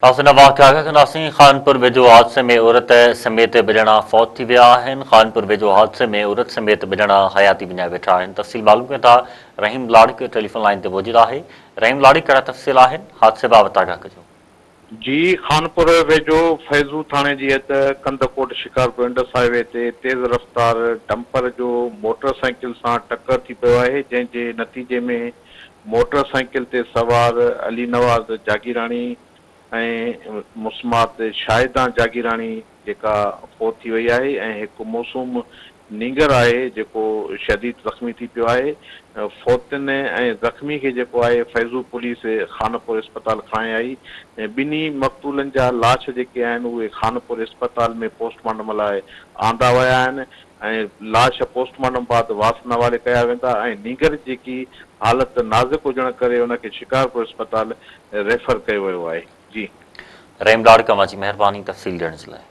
حسن واقعا ڪنداسين، خانپور ويجهو حادثي ۾ عورت سميت ٻه ڄڻا فوت ٿي ويا آهن، خانپور ويجهو حادثي ۾ عورت سميت ٻه ڄڻا حياتي وڃائي ويٺا آهن، تفصيل معلوم ڪيون ٿا، رحيم لاڙڪ ٽيليفون لائين تي موجود آهي، رحيم لاڙڪ ڪهڙا تفصيل آهن، حادثي بابت آگاهه ڪجو. جي خانپور ويجهو فيضو ٿاڻي جي حد Kandhkot Shikarpur Indus high V تي تيز رفتار ڊمپر جو موٽر سائيڪل سان ٽڪر ٿي پيو آهي جنهن جي نتيجي ۾ موٽر سائيڪل تي سوار علي نواز جاگيراڻي ۽ مسمات شاهدان جاگيراڻي جيڪا فوت ٿي وئي آهي ۽ هڪ موصوم نينگر آهي جيڪو شديد زخمي ٿي پيو آهي فوتين ۽ زخمي کي جيڪو آهي فيضو پوليس خانپور اسپتال کڻائي آئي ٻنهي مقتولن جا لاش جيڪي آهن اهي خانپور اسپتال ۾ پوسٽ مارٽم لاء آندا ويا آهن ۽ لاش پوسٽ مارٽم بعد وارثن حوالي ڪيا ويندا ۽ نينگر جي جيڪي حالت نازڪ هجڻ ڪري ان کي شڪارپور اسپتال ريفر ڪيو ويو آهي. جي. رحيم لاڙڪ اوهان جي مهرباني تفصيل ڏيڻ جي لاء.